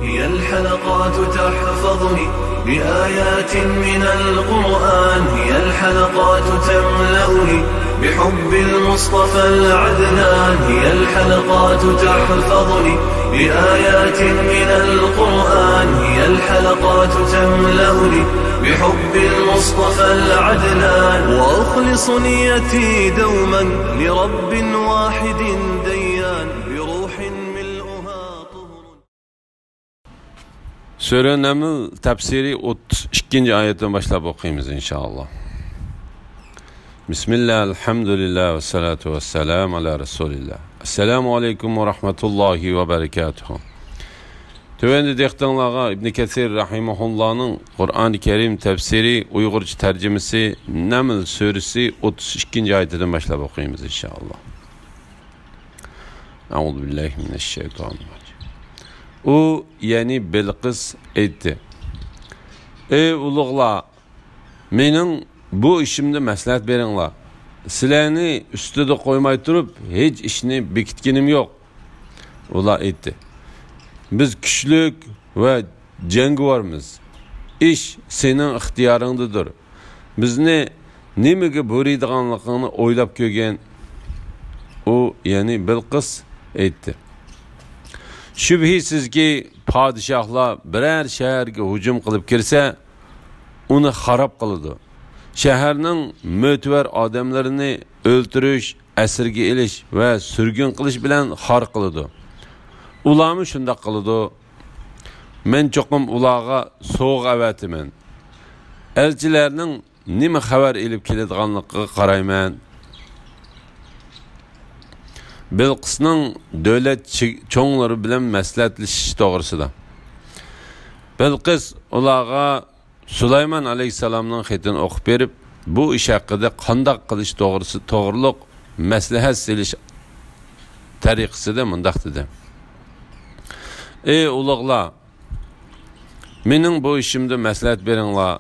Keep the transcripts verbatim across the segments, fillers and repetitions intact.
هي الحلقات تحفظني بآيات من القرآن، هي الحلقات تملأني بحب المصطفى العدنان، هي الحلقات تحفظني بآيات من القرآن، هي الحلقات تملأني بحب المصطفى العدنان، وأخلص نيتي دوما لرب واحد ديان، بروح ملؤها طهر. سۈرە نەمل تەپسىرى ئوتتۇز ئىككىنچى ئايەتتىن باشلاپ ئوقۇيمىز، ئىنشائاللا. بىسمىللا، ئەلھەمدۇلىللا، ۋەسسالاتۇ ۋەسسالامۇ ئالا رەسۇلىللا. ئەسسالامۇ ئەلەيكۇم ۋە رەھمەتۇللاھى ۋە بەرىكاتۇھۇ. تۆۋەندە دىققىتىڭلارغا ئىبن كەسىر رەھىمەھۇللانىڭ قۇرئانى كەرىم تەپسىرى ئۇيغۇرچە تەرجىمىسى نەمل سۈرىسى ئوتتۇز ئىككىنچى ئايىتىدىن باشلاپ ئوقۇيمىز، ئىنشائاللا. ئەئۇزۇ بىللاھى مىنەششەيتانىررەجىم. ئۇ، يەنى بىلقىس ئېيتتى: «ئەي ئۇلۇغلار، مېنىڭ بۇ ئىشىمدا مەسلىھەت بېرىڭلار. سىلەرنى ئۈستىدە قويماي تۇرۇپ، ھېچ ئىشنى بېكىتكىنىم يوق.» ئۇلار ئېيتتى: «بىز كۈچلۈك ۋە جەڭگىۋارمىز. ئىش سېنىڭ ئىختىيارىڭدىدۇر. بىزنى نېمىگە بۇيرۇيدىغانلىقىڭنى ئويلاپ كۆرگىن.» ئۇ، يەنى بىلقىس ئېيتتى: «شۈبھىسىزكى، پادىشاھلار بىرەر شەھەرگە ھۇجۇم قىلىپ كىرسە، ئۇنى خاراب قىلىدۇ. شەھەرنىڭ مۆتىۋەر ئادەملىرىنى ئۆلتۈرۈش، ئەسىرگە ئېلىش ۋە سۈرگۈن قىلىش بىلەن خار قىلىدۇ. ئۇلارمۇ شۇنداق قىلىدۇ. مەن چوقۇم ئۇلارغا سوۋغا ئەۋەتىمەن. ئەلچىلەرنىڭ نېمە خەۋەر ئېلىپ كېلىدىغانلىقىغا قارايمەن.» بىلقىسنىڭ دۆلەت چى-، چوڭلىرى بىلەن مەسلىھەتلىشىش توغرىسىدا. بىلقىس ئۇلارغا سۇلايمان ئەلەيھىسسالامنىڭ خېتىنى ئوقۇپ بېرىپ، بۇ ئىش ھەققىدە قانداق قىلىش توغرىسى، توغرۇلۇق مەسلىھەت سېلىش تەرىقىسىدە مۇنداق دېدى: «ئەي ئۇلۇغلار، مېنىڭ بۇ ئىشىمدا مەسلىھەت بېرىڭلار.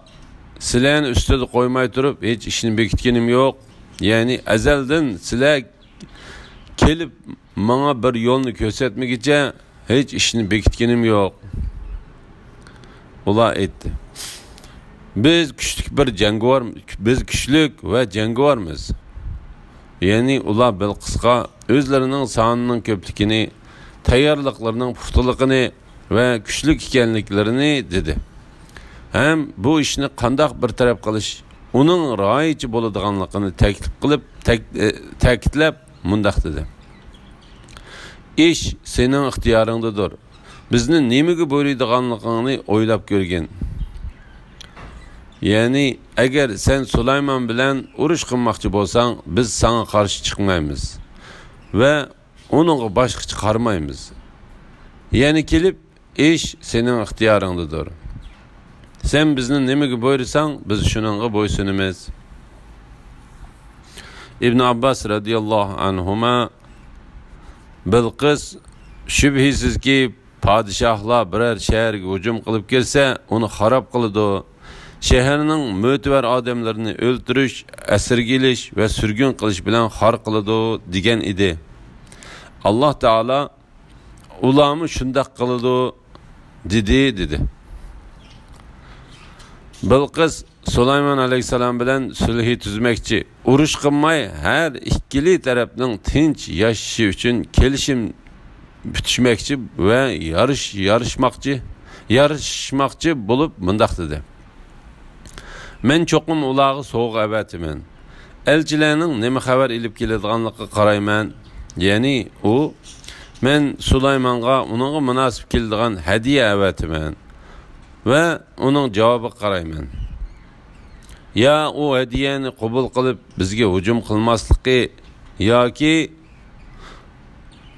سىلەرنى ئۈستىدە قويماي تۇرۇپ، ھېچ ئىشنى بېكىتكىنىم يوق. يەنى ئەزەلدىن سىلەر كېلىپ ماڭا بىر يولنى كۆرسەتمىگىچە ھېچ ئىشنى بېكىتكىنىم يوق.» ئۇلار ئېيتتى: «بىز كۈچلۈك بىر جەڭگىۋار، بىز كۈچلۈك ۋە جەڭگىۋارمىز.» يەنى ئۇلار بىلقىسقا ئۆزلىرىنىڭ سانىنىڭ كۆپلۈكىنى، تەييارلىقلىرىنىڭ پۇختىلىقىنى ۋە كۈچلۈك ئىكەنلىكلىرىنى دېدى. ھەم بۇ ئىشنى قانداق بىر تەرەپ قىلىش ئۇنىڭ رايىچە بولىدىغانلىقىنى تەكلىپ قىلىپ، تەك-، ئە، تەكىتلەپ مۇنداق دېدى: «ئىش سېنىڭ ئىختىيارىڭدىدۇر. بىزنى نېمىگە بۇيرۇيدىغانلىقىڭنى ئويلاپ كۆرگىن. يەنى، ئەگەر سەن سۇلايمان بىلەن ئۇرۇش قىلماقچى بولساڭ، بىز ساڭا قارشى چىقمايمىز ۋە ئۇنىڭغا باشقىچە قارىمايمىز. يەنە كېلىپ، ئىش سېنىڭ ئىختىيارىڭدىدۇر. سەن بىزنى نېمىگە بۇيرۇساڭ، بىز شۇنىڭغا بويسۇنىمىز.» ئىبن ئابباس رەزىياللاھۇ ئەنھۇما: «بىلقىس، شۈبھىسىزكى، پادىشاھلار بىرەر شەھەرگە ھۇجۇم قىلىپ كىرسە، ئۇنى خاراب قىلىدۇ. شەھەرنىڭ مۆتىۋەر ئادەملىرىنى ئۆلتۈرۈش، ئەسىرگە ئېلىش ۋە سۈرگۈن قىلىش بىلەن خار قىلىدۇ، دېگەن ئىدى. ئاللاھ تائالا، ئۇلارمۇ شۇنداق قىلىدۇ، دېدى» دېدى. بىلقىس سۇلايمان ئەلەيھىسسالام بىلەن سۈلھى تۈزمەكچى، ئۇرۇش قىلماي، ھەر ئىككىلى تەرەپنىڭ تىنچ ياشىشى ئۈچۈن كېلىشىم پۈتۈشمەكچى ۋە يارىش-، يارىشماقچى، يارىشماقچى بولۇپ مۇنداق دېدى: «مەن چوقۇم ئۇلارغا سوۋغا ئەۋەتىمەن. ئەلچىلەرنىڭ نېمە خەۋەر ئېلىپ كېلىدىغانلىقىغا قارايمەن.» يەنى ئۇ، «مەن سۇلايمانغا ئۇنىڭغا مۇناسىپ كېلىدىغان ھەدىيە ئەۋەتىمەن ۋە ئۇنىڭ جاۋابىغا قارايمەن. يا ئۇ ھەدىيەنى قوبۇل قىلىپ، بىزگە ھۇجۇم قىلماسلىقى، ياكى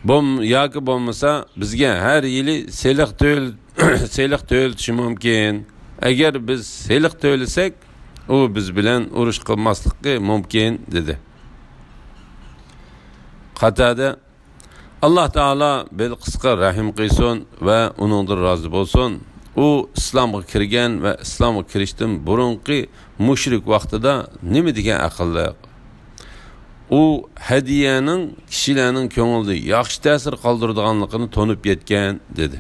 بولم-، ياكى بولمىسا، بىزگە ھەر يىلى سېلىق تۆل-، سېلىق تۆلىتىشى مۇمكىن. ئەگەر بىز سېلىق تۆلىسەك، ئۇ بىز بىلەن ئۇرۇش قىلماسلىقى مۇمكىن» دېدى. قاتادە: «ئاللاھ تائالا بىلقىسقا رەھىم قىلسۇن ۋە ئۇنىڭدىن رازى بولسۇن. ئۇ ئىسلامغا كىرگەن ۋە ئىسلامغا كىرىشتىن بۇرۇنقى مۇشرىك ۋاقتىدا نېمە دېگەن ئەقىللىق. ئۇ ھەدىيەنىڭ كىشىلەرنىڭ كۆڭلىدە ياخشى تەسىر قالدۇرىدىغانلىقىنى تونۇپ يەتكەن» دېدى.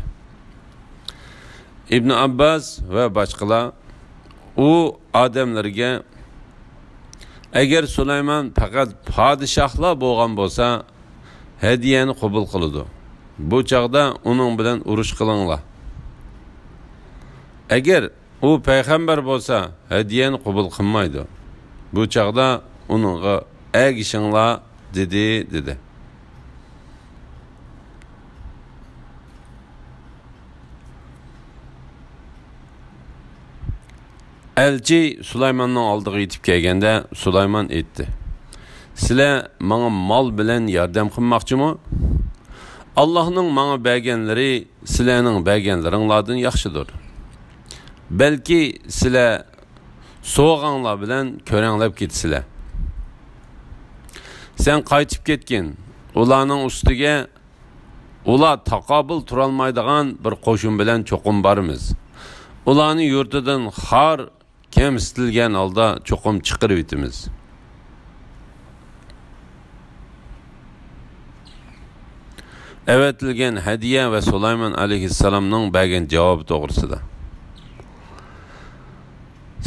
ئىبن ئابباس ۋە باشقىلار ئۇ ئادەملەرگە، ئەگەر سۇلايمان پەقەت پادىشاھلا بولغان بولسا، ھەدىيەنى قوبۇل قىلىدۇ. بۇ چاغدا ئۇنىڭ بىلەن ئۇرۇش قىلىڭلار. ئەگەر ئۇ پەيغەمبەر بولسا، ھەدىيەنى قوبۇل قىلمايدۇ. بۇ چاغدا ئۇنىڭغا ئەگىشىڭلار، دېدى، دېدى. ئەلچى سۇلايماننىڭ ئالدىغا يېتىپ كەلگەندە، سۇلايمان ئېيتتى، سىلەر ماڭا مال بىلەن ياردەم قىلماقچىمۇ؟ ئاللاھنىڭ ماڭا بەرگەنلىرى سىلەرنىڭ بەرگەنلىرىڭلاردىن ياخشىدۇر. بەلكى سىلەر سوغاڭلار بىلەن كۆرەڭلەپ كېتىسىلەر. سەن قايتىپ كەتكىن، ئۇلارنىڭ ئۈستىگە ئۇلار تاقابىل تۇرالمايدىغان بىر قوشۇن بىلەن چوقۇم بارىمىز. ئۇلارنى يۇرتىدىن خار، كەمسىتىلگەن ھالدا چوقۇم چىقىرىۋېتىمىز. ئەۋەتىلگەن ھەدىيە ۋە سۇلايمان ئەلەيھىسسالامنىڭ بەرگەن جاۋابى توغرىسىدا.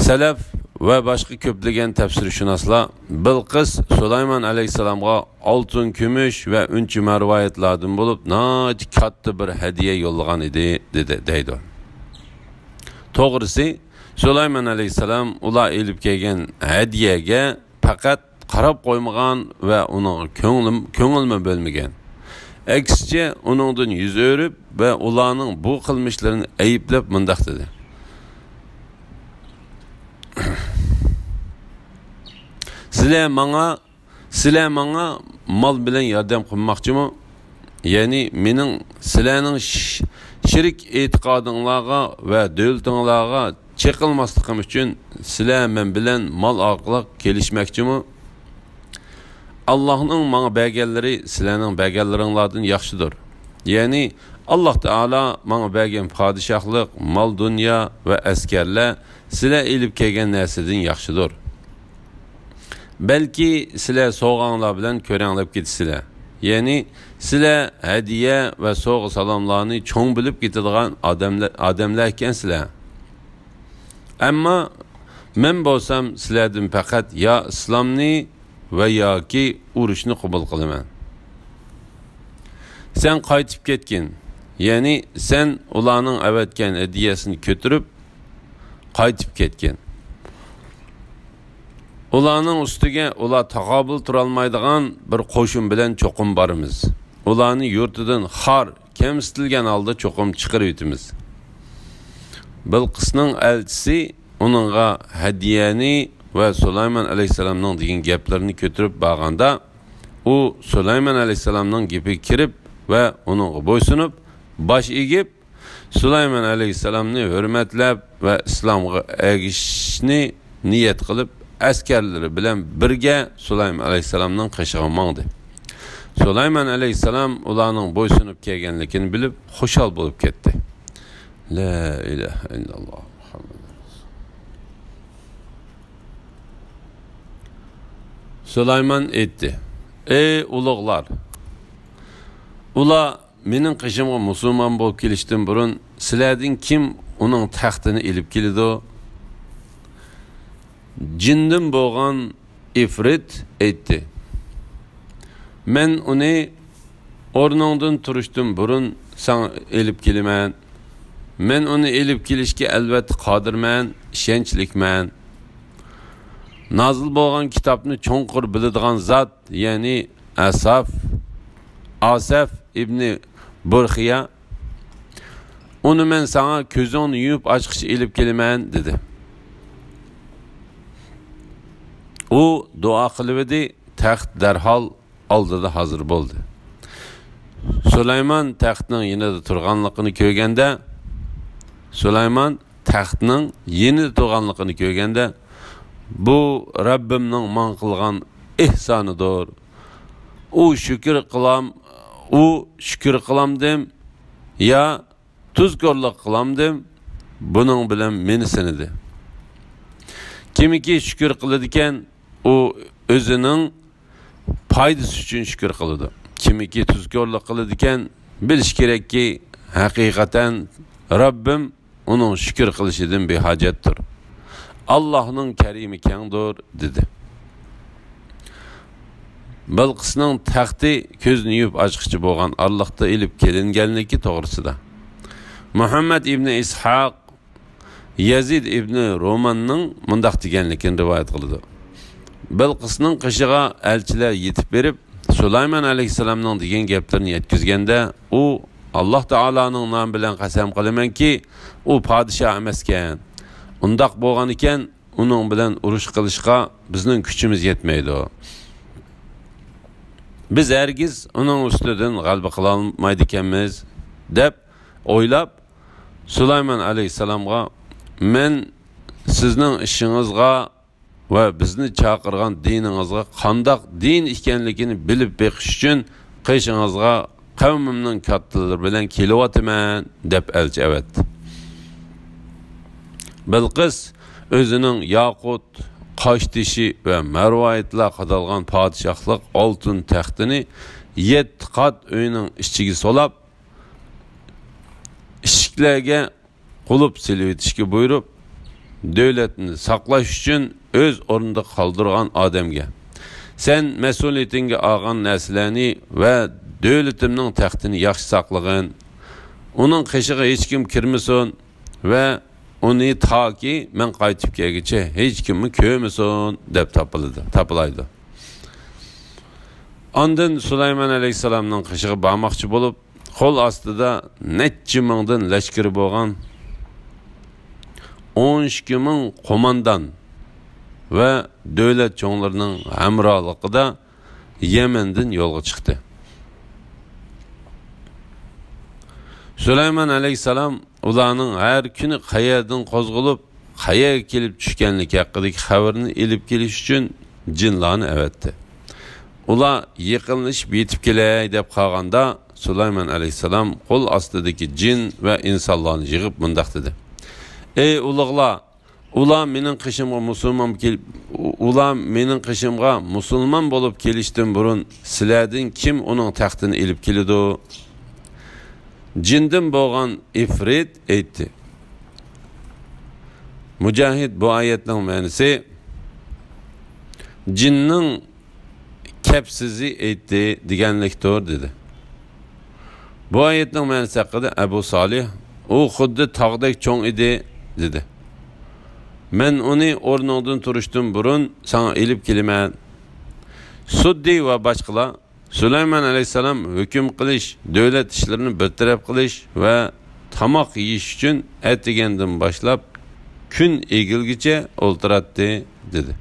سەلەف ۋە باشقا كۆپلىگەن تەپسىرشۇناسلار بىلقىس سۇلايمان ئەلەيھىسسالامغا ئالتۇن، كۈمۈش ۋە ئۈنچە مەرۋايىتلاردىن بولۇپ ناھايىتى كاتتا بىر ھەدىيە يوللىغان ئىدى، دېدى، دەيدۇ. توغرىسى، سۇلايمان ئەلەيھىسسالام ئۇلار ئېلىپ كەلگەن ھەدىيەگە پەقەت قاراپ قويمىغان ۋە ئۇنىڭغا كۆڭلۈم-، كۆڭۈلمۇ بۆلمىگەن. ئەكسىچە، ئۇنىڭدىن يۈز ئۆرۈپ ۋە ئۇلارنىڭ بۇ قىلمىشلىرىنى ئەيىبلەپ مۇنداق دېدى، سىلەر ماڭا، سىلەر ماڭا مال بىلەن ياردەم قىلماقچىمۇ؟ يەنى مېنىڭ سىلەرنىڭ ش-، شېرىك ئېتىقادىڭلارغا ۋە دۆلىتىڭلارغا چېقىلماسلىقىم ئۈچۈن سىلەر مەن بىلەن مال ئارقىلىق كېلىشمەكچىمۇ؟ ئاللاھنىڭ ماڭا بەرگەنلىرى سىلەرنىڭ بەرگەنلىرىڭلاردىن ياخشىدۇر. يەنى ئاللاھ تائالا ماڭا بەرگەن پادىشاھلىق، مال-دۇنيا ۋە ئەسكەرلەر سىلەر ئېلىپ كەلگەن نەرسىدىن ياخشىدۇر. بەلكى سىلەر سوغاڭلار بىلەن كۆرەڭلەپ كېتىسىلەر. يەنى سىلەر ھەدىيە ۋە سوغا-سالاملارنى چوڭ بىلىپ كېتىدىغان ئادەملە-، ئادەملەر ئىكەنسىلەر. ئەمما مەن بولسام سىلەردىن پەقەت يا ئىسلامنى ۋە ياكى ئۇرۇشنى قوبۇل قىلىمەن. سەن قايتىپ كەتكىن، يەنى سەن ئۇلارنىڭ ئەۋەتكەن ھەدىيەسىنى كۆتۈرۈپ قايتىپ كەتكىن. ئۇلارنىڭ ئۈستىگە ئۇلار تاقابىل تۇرالمايدىغان بىر قوشۇن بىلەن چوقۇم بارىمىز. ئۇلارنى يۇرتىدىن خار، كەمسىتىلگەن ھالدا چوقۇم چىقىرىۋېتىمىز. بىلقىسنىڭ ئەلچىسى ئۇنىڭغا ھەدىيەنى ۋە سۇلايمان ئەلەيھىسسالامنىڭ دېگەن گەپلىرىنى كۆتۈرۈپ بارغاندا، ئۇ سۇلايمان ئەلەيھىسسالامنىڭ گېپىگە كىرىپ ۋە ئۇنىڭغا بويسۇنۇپ، باش ئېگىپ، سۇلايمان ئەلەيھىسسالامنى ھۆرمەتلەپ ۋە ئىسلامغا ئەگىشىشنى نىيەت قىلىپ، ئەسكەرلىرى بىلەن بىرگە سۇلايمان ئەلەيھىسسالامنىڭ قېشىغا ماڭدى. سۇلايمان ئەلەيھىسسالام ئۇلارنىڭ بويسۇنۇپ كەلگەنلىكىنى بىلىپ، خۇشال بولۇپ كەتتى. لا ئىلاھە ئىللاللاھ مۇھەممەد رەسۇلۇللاھ. سۇلايمان ئېيتتى، ئەي ئۇلۇغلار! ئۇلار مېنىڭ قېشىمغا مۇسۇلمان بولۇپ كېلىشتىن بۇرۇن، سىلەردىن كىم ئۇنىڭ تەختىنى ئېلىپ كېلىدۇ؟ جىندىن بولغان ئىفرىت ئېيتتى، مەن ئۇنى ئورنۇڭدىن تۇرۇشتىن بۇرۇن ساڭا ئېلىپ كېلىمەن. مەن ئۇنى ئېلىپ كېلىشكە ئەلۋەتتە قادىرمەن، ئىشەنچلىكمەن. نازىل بولغان كىتابنى چوڭقۇر بىلىدىغان زات، يەنى ئەساف، ئاسەف ئىبنى بۇرخىيا، ئۇنى مەن ساڭا كۆزۈڭنى يۇمۇپ ئاچقىچە ئېلىپ كېلىمەن، دېدى. ئۇ دۇئا قىلىۋىدى، تەخت دەرھال ئالدىدا ھازىر بولدى. سۇلايمان تەختنىڭ يېنىدا تۇرغانلىقىنى كۆرگەندە، سۇلايمان تەختنىڭ يېنىدا تۇرغانلىقىنى كۆرگەندە، بۇ رەببىمنىڭ ماڭا قىلغان ئېھسانىدۇر. ئۇ شۈكۈر قىلام، ئۇ شۈكۈر قىلامدىم يا تۇزكورلۇق قىلامدىم، بۇنىڭ بىلەن مېنى سىنىدى. كىمكى شۈكۈر قىلىدىكەن، ئۇ ئۆزىنىڭ پايدىسى ئۈچۈن شۈكۈر قىلىدۇ. كىمكى تۇزكورلۇق قىلىدىكەن، بىلىش كېرەككى، ھەقىقەتەن رەببىم ئۇنىڭ شۈكۈر قىلىشىدىن بىھاجەتتۇر. ئاللاھنىڭ كەرىمى كەڭدۇر، دېدى. بىلقىسنىڭ تەختى كۆزنى يۇمۇپ ئاچقۇچە بولغان ئارىلىقتا ئېلىپ كېلىنگەنلىكى توغرىسىدا مۇھەممەد ئىبنى ئىسھاق يەزىد ئىبنى روماننىڭ مۇنداق دېگەنلىكىنى رىۋايەت قىلىدۇ. بىلقىسنىڭ قېشىغا ئەلچىلەر يېتىپ بېرىپ، سۇلايمان ئەلەيھىسسالامنىڭ دېگەن گەپلىرىنى يەتكۈزگەندە، ئۇ، «ئاللاھ تائالانىڭ نامى بىلەن قەسەم قىلىمەنكى، ئۇ پادىشاھ ئەمەسكەن. ئۇنداق بولغانىكەن، ئۇنىڭ بىلەن ئۇرۇش قىلىشقا بىزنىڭ كۈچىمىز يەتمەيدۇ. بىز ھەرگىز ئۇنىڭ ئۈستىدىن غەلىبە قىلالمايدىكەنمىز» دەپ ئويلاپ، سۇلايمان ئەلەيھىسسالامغا، «مەن سىزنىڭ ئىشىڭىزغا ۋە بىزنى چاقىرغان دىنىڭىزغا قانداق دىن ئىكەنلىكىنى بىلىپ بېقىش ئۈچۈن قېشىڭىزغا قەۋمىمنىڭ كاتتىلىرى بىلەن كېلىۋاتىمەن» دەپ ئەلچى ئەۋەتتى. بىلقىس ئۆزىنىڭ ياقۇت، قاشتېشى ۋە مەرۋايىتلار قادالغان پادىشاھلىق ئالتۇن تەختىنى يەتتە قات ئۆينىڭ ئىچىگە سولاپ، ئىشىكلەرگە قۇلۇپ سېلىۋېتىشكە بۇيرۇپ، دۆلەتنى ساقلاش ئۈچۈن ئۆز ئورنىدا قالدۇرغان ئادەمگە، «سەن مەسئۇلىيىتىڭگە ئالغان نەرسىلەرنى ۋە دۆلىتىمنىڭ تەختىنى ياخشى ساقلىغىن. ئۇنىڭ قېشىغا ھېچكىم كىرمىسۇن ۋە ئۇنى تاكى مەن قايتىپ كەلگۈچە ھېچكىممۇ كۆرمىسۇن» دەپ تاپىلىدۇ، تاپىلايدۇ. ئاندىن سۇلايمان ئەلەيھىسسالامنىڭ قېشىغا بارماقچى بولۇپ، قول ئاستىدا نەچچە مىڭدىن لەشكىرى بولغان ئون ئىككى مىڭ قوماندان ۋە دۆلەت چوڭلىرىنىڭ ھەمراھلىقىدا يەمەندىن يولغا چىقتى. سۇلايمان ئەلەيھىسسالام ئۇلارنىڭ ھەر كۈنى قەيەردىن قوزغىلىپ، قەيەرگە كېلىپ چۈشكەنلىكى ھەققىدىكى خەۋىرىنى ئېلىپ كېلىش ئۈچۈن جىنلارنى ئەۋەتتى. ئۇلار يېقىنلىشىپ يېتىپ كېلەي دەپ قالغاندا، سۇلايمان ئەلەيھىسسالام قول ئاستىدىكى جىن ۋە ئىنسانلارنى يىغىپ مۇنداق دېدى: «ئەي ئۇلۇغلار، ئۇلار مېنىڭ قېشىمغا مۇسۇلمان كېلىپ، ئۇلار مېنىڭ قېشىمغا مۇسۇلمان بولۇپ كېلىشتىن بۇرۇن سىلەردىن كىم ئۇنىڭ تەختىنى ئېلىپ كېلىدۇ؟» جىندىن بولغان ئىفرىت ئېيتتى. مۇجاھىد بۇ ئايەتنىڭ مەنىسى، «جىننىڭ كەپسىزى ئېيتتى» دېگەنلىكتۇر، دېدى. بۇ ئايەتنىڭ مەنىسى ھەققىدە ئەبۇ سالىھ، «ئۇ خۇددى تاغدەك چوڭ ئىدى» دېدى. «مەن ئۇنى ئورنۇڭدىن تۇرۇشتىن بۇرۇن ساڭا ئېلىپ كېلىمەن.» سۇددى ۋە باشقىلار، «سۇلايمان ئەلەيھىسسالام ھۆكۈم قىلىش، دۆلەت ئىشلىرىنى بىر تەرەپ قىلىش ۋە تاماق يېيىش ئۈچۈن ئەتىگەندىن باشلاپ كۈن ئېگىلگىچە ئولتۇراتتى» دېدى.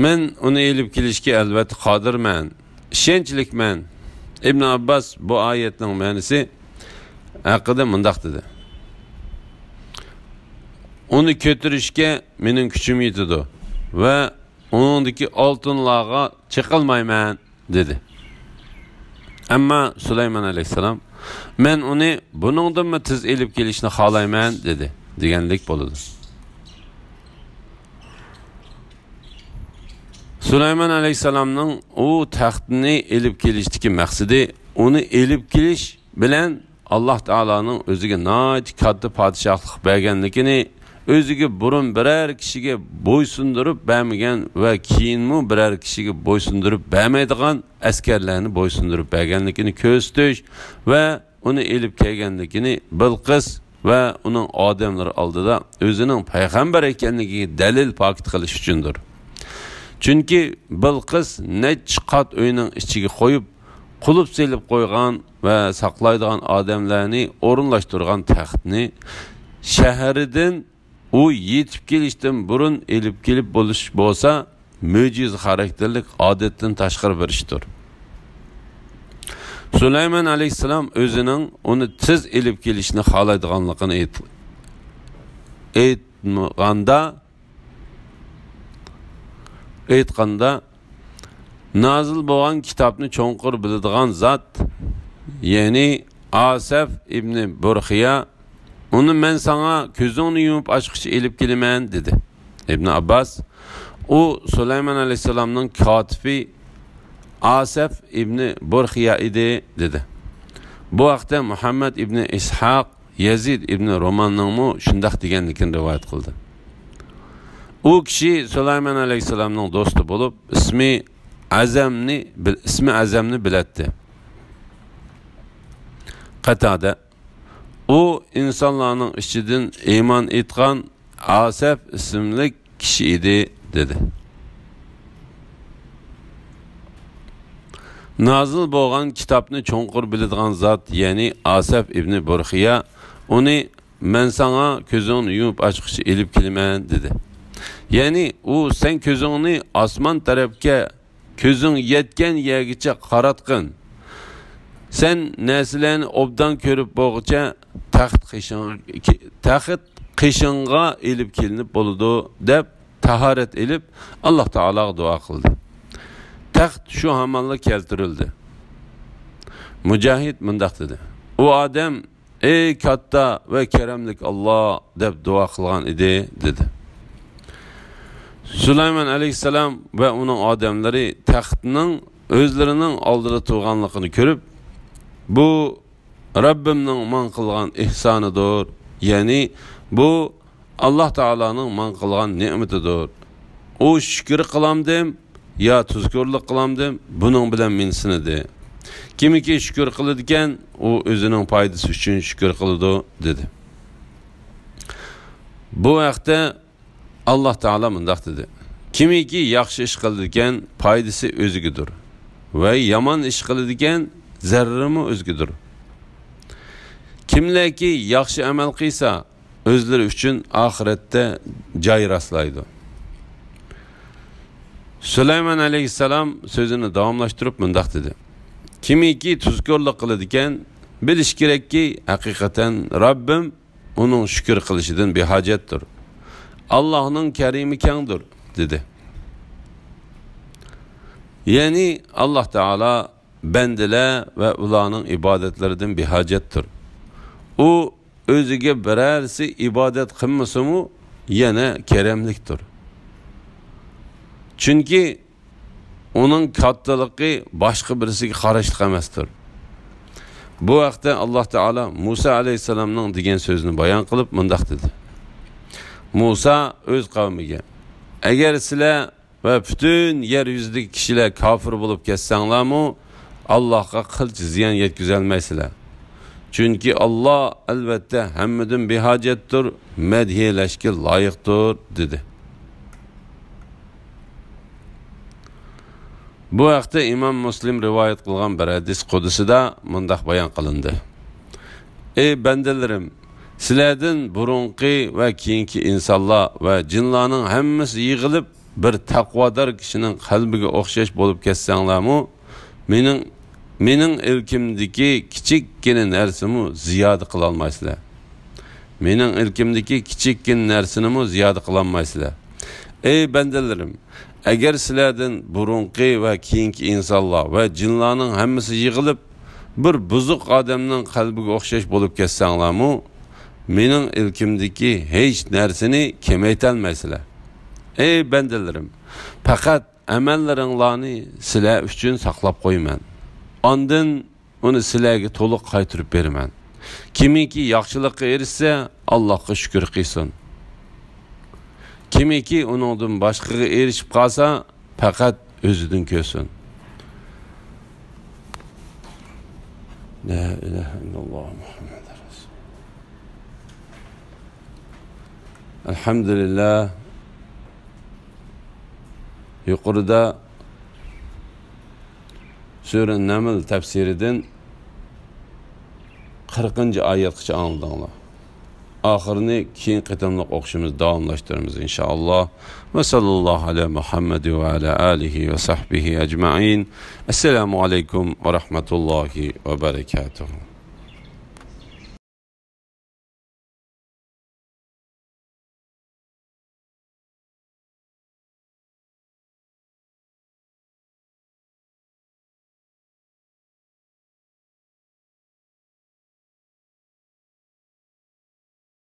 «مەن ئۇنى ئېلىپ كېلىشكە ئەلۋەتتە قادىرمەن، ئىشەنچلىكمەن.» ئىبن ئابباس بۇ ئايەتنىڭ مەنىسى ھەققىدە مۇنداق دېدى: «ئۇنى كۆتۈرۈشكە مېنىڭ كۈچۈم يېتىدۇ ۋە ئۇنىڭدىكى ئالتۇنلارغا چېقىلمايمەن» دېدى. ئەمما سۇلايمان ئەلەيھىسسالام، «مەن ئۇنى بۇنىڭدىنمۇ تېز ئېلىپ كېلىشنى خالايمەن» دېدى، دېگەنلىك بولىدۇ. سۇلايمان ئەلەيھىسسالامنىڭ ئۇ تەختنى ئېلىپ كېلىشتىكى مەقسىتى، ئۇنى ئېلىپ كېلىش بىلەن ئاللاھ تائالانىڭ ئۆزىگە ناھايىتى كاتتا پادىشاھلىق بەرگەنلىكىنى، ئۆزىگە بۇرۇن بىرەر كىشىگە بويسۇندۇرۇپ بەرمىگەن ۋە كېيىنمۇ بىرەر كىشىگە بويسۇندۇرۇپ بەرمەيدىغان ئەسكەرلەرنى بويسۇندۇرۇپ بەرگەنلىكىنى كۆرسىتىش ۋە ئۇنى ئېلىپ كەلگەنلىكىنى بىلقىس ۋە ئۇنىڭ ئادەملىرى ئالدىدا ئۆزىنىڭ پەيغەمبەر ئىكەنلىكىگە دەلىل پاكىت قىلىش ئۈچۈندۇر. چۈنكى بىلقىس نەچچە قات ئۆينىڭ ئىچىگە قويۇپ، قۇلۇپ سېلىپ قويغان ۋە ساقلايدىغان ئادەملەرنى ئورۇنلاشتۇرغان تەختنى شەھىرىدىن ئۇ يېتىپ كېلىشتىن بۇرۇن ئېلىپ كېلىپ بولۇش بولسا، مۆجىزە خاراكتېرلىك، ئادەتتىن تاشقىرى بىر ئىشتۇر. سۇلايمان ئەلەيھىسسالام ئۆزىنىڭ ئۇنى تېز ئېلىپ كېلىشنى خالايدىغانلىقىنى ئېيت-، ئېيتمىغاندا، ئېيتقاندا، نازىل بولغان كىتابنى چوڭقۇر بىلىدىغان زات، يەنى ئاسەف ئىبنى بۇرخىيا، «ئۇنى مەن ساڭا كۆزۈڭنى يۇمۇپ ئاچقۇچە ئېلىپ كېلىمەن» دېدى. ئىبن ئابباس، «ئۇ سۇلايمان ئەلەيھىسسالامنىڭ كاتىپى ئاسەف ئىبنى بۇرخىيا ئىدى» دېدى. بۇ ھەقتە مۇھەممەد ئىبنى ئىسھاق يەزىد ئىبنى روماننىڭمۇ شۇنداق دېگەنلىكىنى رىۋايەت قىلدى. ئۇ كىشى سۇلايمان ئەلەيھىسسالامنىڭ دوستى بولۇپ، ئىسمى ئەزەمنى بىل-، ئىسمى ئەزەمنى بىلەتتى. قەتادە، ئۇ ئىنسانلارنىڭ ئىچىدىن ئىمان ئېيتقان ئاسەف ئىسىملىك كىشى ئىدى، دېدى. نازىل بولغان كىتابنى چوڭقۇر بىلىدىغان زات، يەنى ئاسەف ئىبنى بۇرخىيا ئۇنى، «مەن ساڭا كۆزۈڭنى يۇمۇپ ئاچقۇچە ئېلىپ كېلىمەن» دېدى. يەنى ئۇ، «سەن كۆزۈڭنى ئاسمان تەرەپكە، كۆزۈڭ يەتكەن يەرگىچە قاراتقىن. سەن نەرسىلەرنى ئوبدان كۆرۈپ بولغۇچە تەخت قېشىڭ-، تەخت قېشىڭغا ئېلىپ كېلىنىپ بولىدۇ» دەپ، تاھارەت ئېلىپ، ئاللاھ تائالاغا دۇئا قىلدى. تەخت شۇ ھامانلا كەلتۈرۈلدى. مۇجاھىد مۇنداق دېدى: «ئۇ ئادەم، ئەي كاتتا ۋە كەرەملىك ئاللاھ، دەپ دۇئا قىلغان ئىدى» دېدى. سۇلايمان ئەلەيھىسسالام ۋە ئۇنىڭ ئادەملىرى تەختنىڭ ئۆزلىرىنىڭ ئالدىدا تۇرغانلىقىنى كۆرۈپ، «بۇ رەببىمنىڭ ماڭا قىلغان ئېھسانىدۇر، يەنى بۇ ئاللاھ تائالانىڭ ماڭا قىلغان نېمىتىدۇر. ئۇ شۈكۈر قىلامدىم يا تۇزكورلۇق قىلامدىم، بۇنىڭ بىلەن مېنى سىنىدى. كىمكى شۈكۈر قىلىدىكەن، ئۇ ئۆزىنىڭ پايدىسى ئۈچۈن شۈكۈر قىلىدۇ» دېدى. بۇ ھەقتە ئاللاھ تائالا مۇنداق دېدى: «كىمكى ياخشى ئىش قىلىدىكەن، پايدىسى ئۆزىگىدۇر ۋە يامان ئىش قىلىدىكەن، زەرىرىمۇ ئۆزىگىدۇر. كىملەركى ياخشى ئەمەل قىلسا، ئۆزلىرى ئۈچۈن ئاخىرەتتە جاي راسلايدۇ.» سۇلايمان ئەلەيھىسسالام سۆزىنى داۋاملاشتۇرۇپ مۇنداق دېدى: «كىمكى تۇزكورلۇق قىلىدىكەن، بىلىشى كېرەككى، ھەقىقەتەن رەببىم ئۇنىڭ شۈكۈر قىلىشىدىن بىھاجەتتۇر. ئاللاھنىڭ كەرىمى كەڭدۇر» دېدى. يەنى ئاللاھ تائالا بەندىلەر ۋە ئۇلارنىڭ ئىبادەتلىرىدىن بىھاجەتتۇر. ئۇ ئۆزىگە بىرەرسى ئىبادەت قىلمىسىمۇ يەنە كەرەملىكتۇر. چۈنكى ئۇنىڭ كاتتىلىقى باشقا بىرسىگە قاراشلىق ئەمەستۇر. بۇ ھەقتە ئاللاھ تائالا مۇسا ئەلەيھىسسالامنىڭ دېگەن سۆزىنى بايان قىلىپ مۇنداق دېدى: مۇسا ئۆز قەۋمىگە، «ئەگەر سىلەر ۋە پۈتۈن يەر يۈزىدىكى كىشىلەر كاپىر بولۇپ كەتسەڭلارمۇ، ئاللاھقا قىلچە زىيان يەتكۈزەلمەيسىلەر. چۈنكى ئاللاھ ئەلۋەتتە ھەممىدىن بىھاجەتتۇر، مەدھىيەلەشكە لايىقتۇر» دېدى. بۇ ھەقتە ئىمام مۇسلىم رىۋايەت قىلغان بىر ھەدىس قۇدسىدا مۇنداق بايان قىلىندى: «ئەي بەندىلىرىم، سىلەردىن بۇرۇنقى ۋە كېيىنكى ئىنسانلار ۋە جىنلارنىڭ ھەممىسى يىغىلىپ، بىر تەقۋادار كىشىنىڭ قەلبىگە ئوخشاش بولۇپ كەتسەڭلارمۇ، مېنىڭ، مېنىڭ ئىلكىمدىكى كىچىككىنە نەرسىمۇ زىيادە قىلالمايسىلەر. مېنىڭ ئىلكىمدىكى كىچىككىنە نەرسىنىمۇ زىيادە قىلالمايسىلەر. ئەي بەندىلىرىم، ئەگەر سىلەردىن بۇرۇنقى ۋە كېيىنكى ئىنسانلار ۋە جىنلارنىڭ ھەممىسى يىغىلىپ، بىر بۇزۇق ئادەمنىڭ قەلبىگە ئوخشاش بولۇپ كەتسەڭلارمۇ، مېنىڭ ئىلكىمدىكى ھېچ نەرسىنى كېمەيتەلمەيسىلەر. ئەي بەندىلىرىم، پەقەت ئەمەللىرىڭلارنى سىلەر ئۈچۈن ساقلاپ قويىمەن. ئاندىن ئۇنى سىلەرگە تولۇق قايتۇرۇپ بېرىمەن. كىمكى ياخشىلىققا ئېرىشسە، ئاللاھقا شۈكۈر قىلسۇن. كىمكى ئۇنىڭدىن باشقىغا ئېرىشىپ قالسا، پەقەت ئۆزىدىن كۆرسۇن. لا ئىلاھە ئىللاللاھ مۇھەممەدۇر رەسۇلۇللاھ. ئەلھەمدۇلىللاھ. يۇقىرىدا سۈرە نەمل تەپسىرىدىن قىرىقىنچى ئايەتقىچە ئاڭلىدىڭلار. ئاخىرىنى كېيىن قېتىملىق ئوقۇشىمىز داۋاملاشتۇرىمىز، ئىنشائاللاھ. ۋە ساللاللاھۇ ئەلا مۇھەممەد ۋە ئەلا ئالىھى ۋە سەھبىھى ئەجمەئىن. ئەسسالامۇ ئەلەيكۇم ۋە رەھمەتۇللاھى ۋە بەرەكاتۇھۇ.